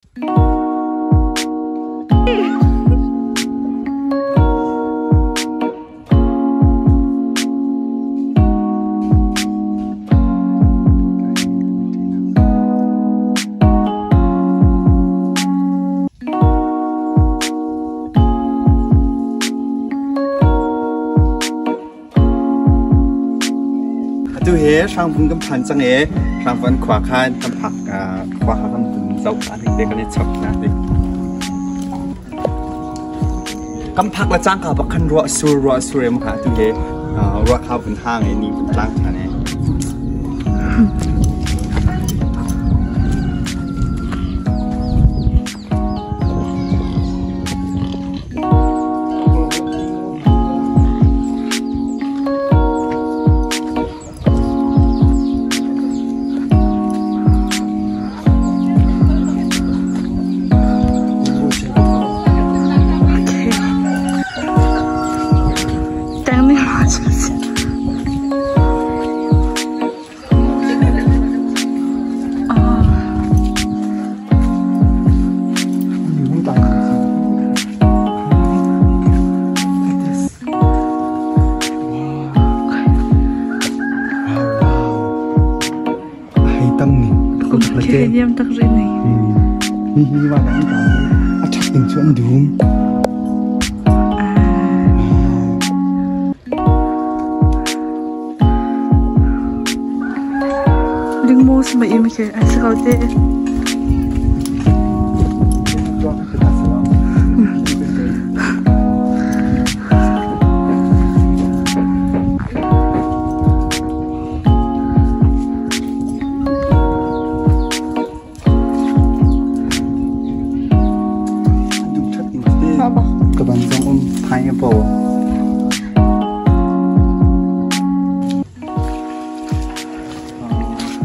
Atu hi Hrangvung kan phan cang i Hrangvung khua khan kan phak khua kha kan vun zoh ta ding te kan i chap hna ti. Kan phak le cangka bak khan ruah sur em kha atu hi ruah kha vun hang i ni vun tlang ṭhan i. Niam tak ri nei. Hi hi wa kan ta. A thak ding chu an dum. Lingmo sama im ke an sakau te. Ka ban zong um pineapple.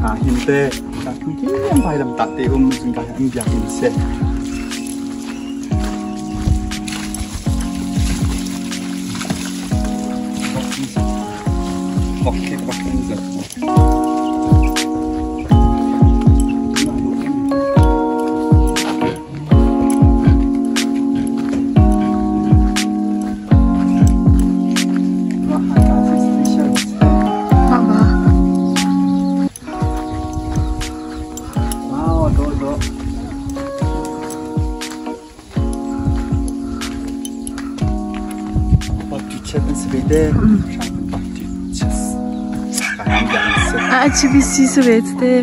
Ah hin te ki an vai lam ta te um chung ka an biak in se. Okay, okay. Wow, do do. A HBC se ve te.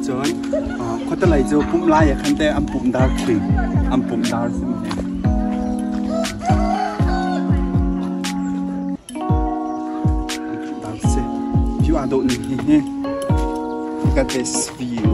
Cun khuatelei cu pumh lai ah khan teh an pumh dar thing an pumh dar si mu. Dar si. View aa dawh ning hi hi. Look at this view.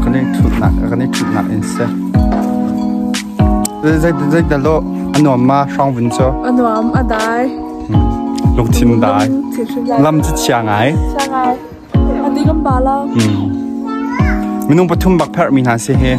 Kan i thutnak kan i thutnak in seh. Zei zei dah lo a nuam ma hrawng vun cu? A nuam a dai. Lungthin dai. Lam cu chia ngai. Chia ngai. A ti kan ba lo. Minung pathum bak pherh mi hna si hi.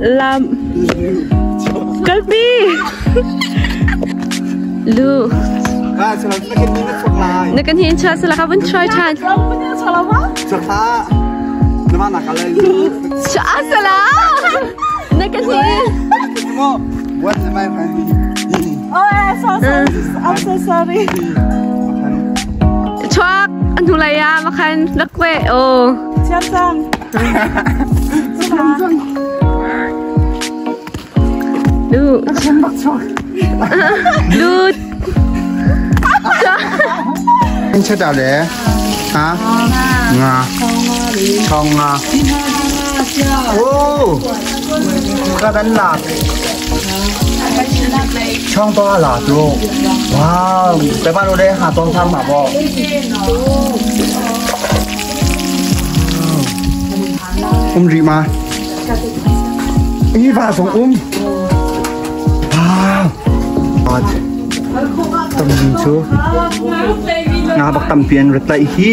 Lam. Kalpi. Lu. Na kan hin cha sala ka vun try than. Cha sala. Na kan hin. Oh, so sorry. I'm so sorry. Chuak an hu lai ya makhan lakwe oh. Chiam cang. Lu. Lu. ချက်တာလေဟာငါချောင်းငါโอ้ကဒန်လာช่องตัวหลาดูว้าวไปบ้านเราได้หาตองทำมาบ่อุ้มรีมาอีบาสองอุ้มว้าวตำชูงาบักตำเปียนรถไตฮี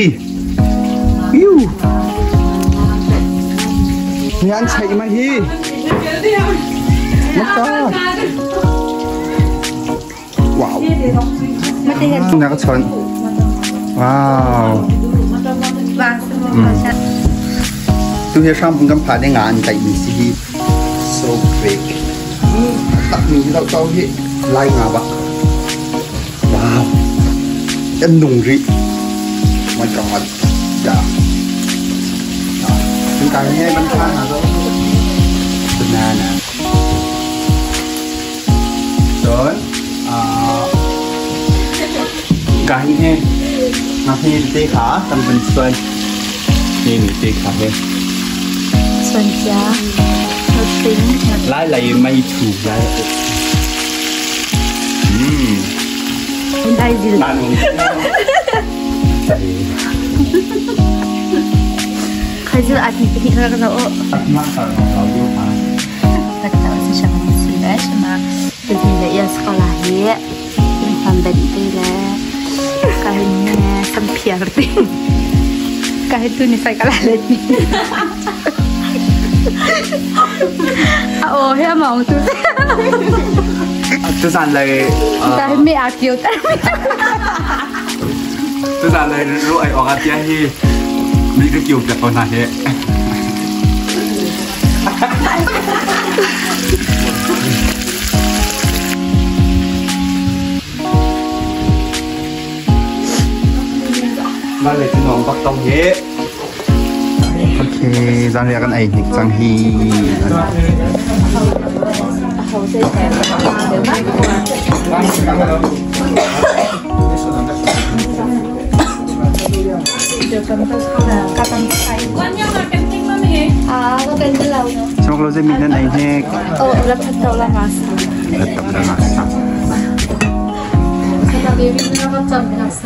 ยูงานใช่มาฮีมักกาว้าวนักชนว้าวดูเฮียช่างผมกำพาได้งานใจมีสิฮี so big ตักมีเราเจ้าฮีไล่งาบักว้าวยันนุ่งริmy god จ้าเป็นการให้บรรทานนะก็เป็นนานะจนการให้มาที่เตขาทำเป็นส่วนนี่มีเตขาเฮ้ ส่วนจ้าเราติ้ง ไล่ไหลไม่ถูกไล่ ได้ดี บ้าน ใครจะอาทิตย์ที่เราเรา มากกว่าเราอยู่มา Nagtawa sa siya mga sila siya mga pagpila iya sa kalahi yung pambente la kahit niya sampiarte kahit tunisay kalalit niya oo hiya maong tu จะสั่นเลย dahil may akyo จะสั่นเลยรู้ไอออกอาเตียฮีนี่ก็เกี่ยวกับคนไหนเฮมาเลยจะนอนปักตองเฮโอเคจางเรียกันไอหนิกจังฮีชอบเราจะมีนั่นไอเฮก โอ้แล้วพัดเจ้าละมาส พัดเจ้าละมาส